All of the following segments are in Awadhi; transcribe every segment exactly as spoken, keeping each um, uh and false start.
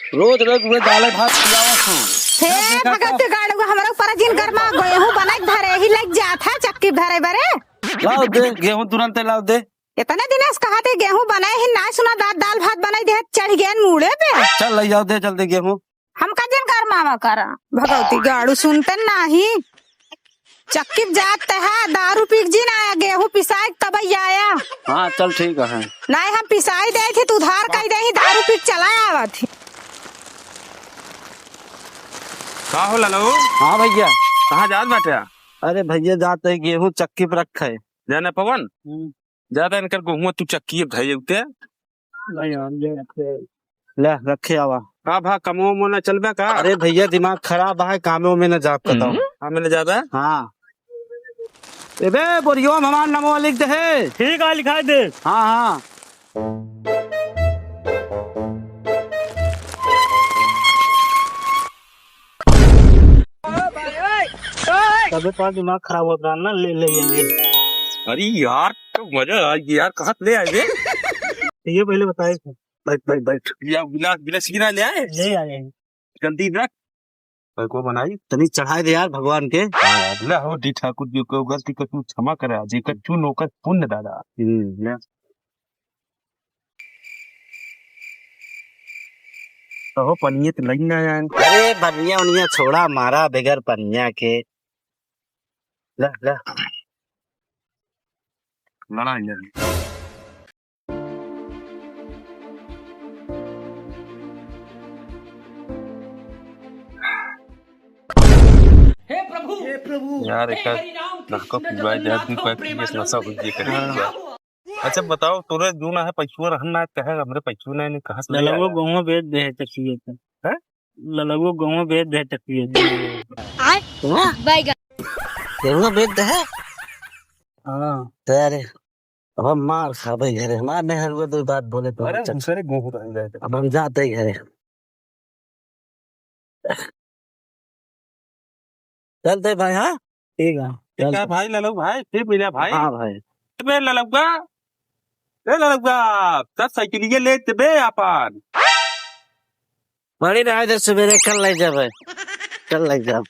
रोज रोज उहे दाल भात खियावत हो। हे जब देखा भगत तब। गाड़ू, हमरा ऊपर जिन गरमा, गेहूं बनाई धरे ही लग जात है चक्की धरे बरे। लाव दे, गेहूं तुरंत लाव दे। इतने दिन से कहत ही गेहूं बनाए ही ना सुना, दा-, दाल भात बनाई दे, चढ़ गए मूड़े पे। चल लइ जाव दे जल्दी गेहूं। हमका जिन गरमावा करा, भगवती गाड़ू सुनते नाही। चक्की जात है, दारू पी के जिन आया, गेहूं पिसाए के तब ही आया। हाँ, चल ठीक है। नाही हम पिसाई दे थी, तू उधार कई दे ही, दारू पी के चला आवत ही। का हो लालू? हाँ भइया। कहाँ जात बाटे? अरे भइया जात है गेहूं चक्की पर रखे। जाने पवन? हम्म। ज्यादा इनकर गेहूं तू चक्की अब धइये उते। ले, रखे आवा। का भा, कमो मो ना चलबे का? अरे भइया, दिमाग खराब है, कामे में ना जाब कतौ। हम्म। कामे ना जाबे? हाँ। एबे, बोरियो में हमार नमवा लिख दे हे। ठीक है, लिखाई दे। हाँ, हाँ। तबे तो दिमाग खराब होत रहा ना, ले, ले, ले, ले। अरे यार, तो मजा आ गया यार, कहाँ से ले आए बे? ये पहले बताए थे। बैठ, बैठ, बैठ। या गिलास, गिलास गिरा ले आए? ले आए। जल्दी रख। भाई को बनाई। तनी चढ़ाए दे यार भगवान के। हाँ यार, ले हो डी ठाकुर जी को गलती को तू क्षमा करे, आज एक चून ओकर पुण्य दादा। हम्म, ले। कहो पनिये तो लग ना जाए। अरे बनिया उनिया छोड़ा, मारा बगैर पनिया के। ला, ला। लड़ाई लड़ी। हे प्रभु, हे प्रभु, यार, हे एक हरि राम लड़का कृष्ण पिवाए जाए, जगन्नाथ तू कहे प्रेमानंद। पीएस नशा हो गई करे। हाँ। अच्छा बताओ, तोरे जो ना है पैसुआ रहन ना है, कहे हमरे पैसुआ ना है, नहीं कहाँ से ले ललगो आया? गहुआ बेच दे है चकिए पे। हैं? ललगो गहुआ बेच दे है चकिए पे। आय? वाह। बैगन। गहुआ बेच दे है? हाँ। तो यार, अब हम मार खाबे घरे, हमार मेहरुआ दो बात बोले तो अरे, हम दूसरे गेहूं बन जाए। अब हम जाते घरे। चलते भाई, हाँ? ठीक है, ठीक है चलते। भाई, ललऊ भाई, फिर मिला भाई। हाँ भाई। बे ललउआ, ए ललउआ, दस साइकिलिया ले ते बे आपन। पड़ी रहा इधर, सवेरे कल ले जाबे, कल ले जाब।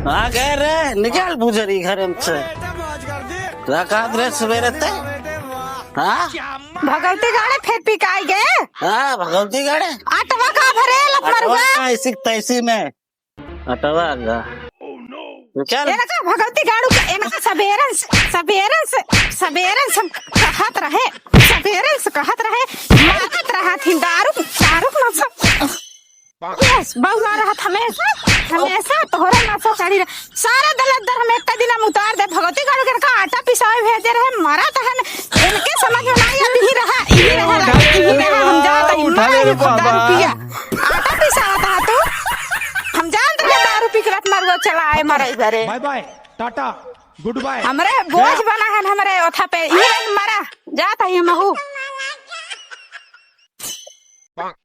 आ गए रे, निकाल भुजरी घर में से। रखा रे सवेरे ते। हाँ? भगवती गाड़े फिर पिकाई गए। हाँ, भगवती गाड़े। आटवा का भरे लफड़ुआ। आटवा का ऐसी तैसी में। हटवा गा। चल। एनका भगवती गाड़ू के, एनका सबेरन से, सबेरन से, सबेरन से कहत रहे, सबेरन से कहत रहे, मारत रहत ही दारू, दारू के नशा। यस, बउआ रहत हमेशा, हमेशा तोहरे नशा चढ़ी रहे। सारा दलदर हम एक दिन हम उतार दे, भगवती गाड़ू के एनका आटा पिसावे भेजे रहे, मरत हन, इनके समझ में ना आई, अब यही रहा, यही रहा, यही रहा, हम जात हई, उठा मरा ले रे ये दारू बाबा। पिया। आटा पिसावत हा तू? हम जानत रहे दारू पी के लत मरुआ चला आए मरई बरे। Bye bye, tata, goodbye. हमरे बोझ बना है हमरे ओथा पे। ई रे मरा, जात हई महू।